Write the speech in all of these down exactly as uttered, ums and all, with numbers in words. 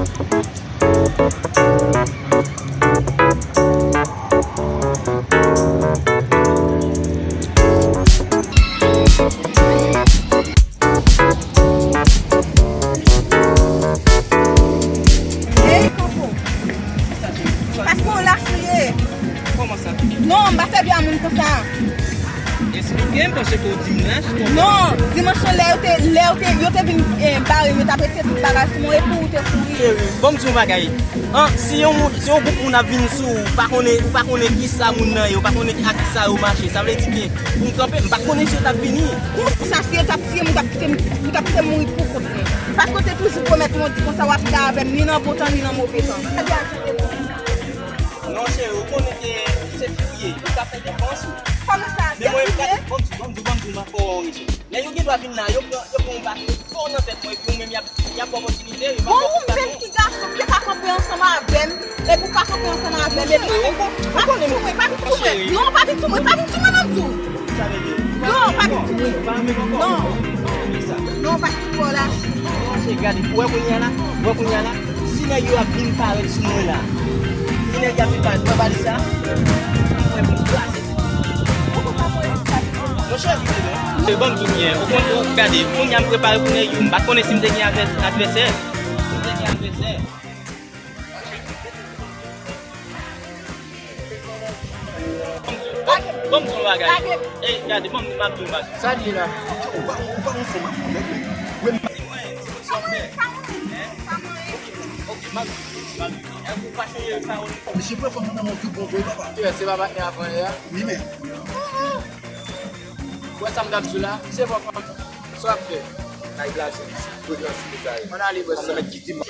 Ey, Koko. Paske w lach ou ye. Kòman sa? Non, m pa sèvi a moun konsa. Esplike m, paske w di m lach, kòman? Non, dimanch lan, lè yo te, lè yo te, yo te vin, eh, bare m, yo t ap retire tout bagay sou mwen, epi ou te kouri. Cheri, ban m di yon bagay. An, si yon moun, si yon gwoup moun ap vin sou ou, ou pa konnen, ou pa konnen kisa moun nan ye, ou pa konnen a kisa yo mache, sa vle di ke pou m kanpe, m pa t konnen si yo t ap vini. Konsa, si yo t ap tiye m, ou t ap kite m, ou t ap kite m mouri pou kont mwen. Paske w te toujou pwomèt mwen, w di konsa w ap la avè m, ni nan bon tan, ni nan move tan. Non, cheri, ou konnen ke se fi w ye, ou ka fè depans ou. Kòman sa, se fi m ye? Men mwen, gade, ban m di, ban m di, ban m di, m ap fè w yon rezon. Nèg yo gen dwa vin la, yo pran, yo pran yon pake, yo fè w nan tèt mwen, epi ou menm y ap, y ap ba w opòtinite, yo p ap ba w opòtinite. Ou menm ki gason, ki pa kanpe ansanm avè m, epi w pa kanpe ansanm avè m, epi ou menm, pa vin sou mwen, pa vin sou mwen. Non, pa vin sou mwen, pa vin sou mwen, non, m di w. Non, pa vin sou mwen. Non. Non, pa vin sou mwen la. Gade, ou wè kounye a la, ou wè kounye a la, si nèg yo ap vin parèt sou mwen la, si nèg yo ap vin parèt, mwen pa di sa, mwen pou kraze. Monchè, se bon, m di w byen. Ou konn, ou gade, kounye a m prepare pou nèg yo. M pa t konnen si m te gen advè-, advèsè. Si m te gen advèsè. Ban m, ban m di w yon bagay. Ey, gade, ban m, ban m di w yon bagay. Sa l ye la? Ou pa, ou pa ansanm ak mwen, men. Di mwen, di mwen sa w fè. Hein? Ok, m ap di w, m ap di w. Èske ou pa chanje pawòl? Misye pran fanm nan men w tout bon vre, papa. Kiyès? Se pa patnè avan yè a? Wi, men. Ou wè sa m t ap di w la? Se bon, fanm. Sa w ap fè? N al glase. Wi, glase, sa ye. Ann ale, bòs. Sa mèt kite m.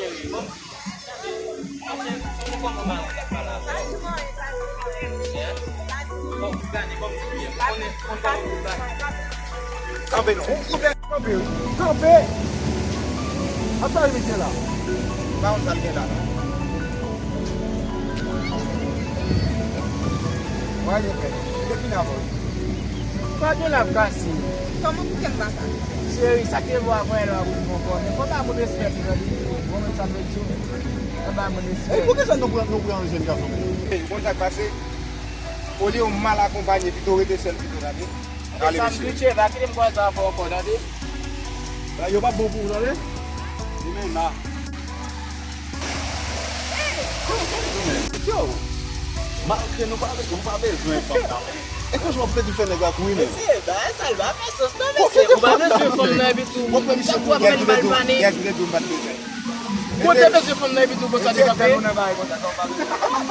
Kanpe non. Kanpe, kanpe. A sa l mete la? M pa konn sa l gen la non. Wè, gen kè. Li te fin avè w. Pa gen la kase. Kòman pou kè m pa kase? Cheri, sa k te vo avan yè la, ou bon konnen. Fò ta moun respè tou, tande? Bon, men sa m vle di w. Anba moun respè. E poukisa nou pran, nou pran yon jèn gason? Ey, bon, sa k pase? Olye w mal akonpaye, pito w rete sèl pito, tande? Ale, mesye. Sa m di, cheva, kite m kwaze avè w ankò, tande? Bagay yo p ap bon pou ou, tande? Li menm la. Yo, malgre nou pa, nou pa bezwen fanm nan. E konsa w ap fè di fè nèg la kouri menm? Mesye, bagay sa yo pa fè sans non, mesye. Ou pa bezwen fanm nan epi tou w ap fè l balvane. Kiyès ki te di w m pa t bezwen? Ou te bezwen fanm nan epi tou w konsa te kanpe.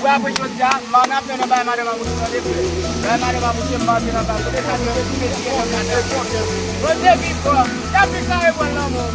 Ou apre jodi a, m an afè nan bagay madanm Amouche tande frè. Bagay madanm Amouche m pa antre nan bagay. Kote sa nou te tou mesye nan kaka. Bon, depi fò, y ap vin kare pran lanmou.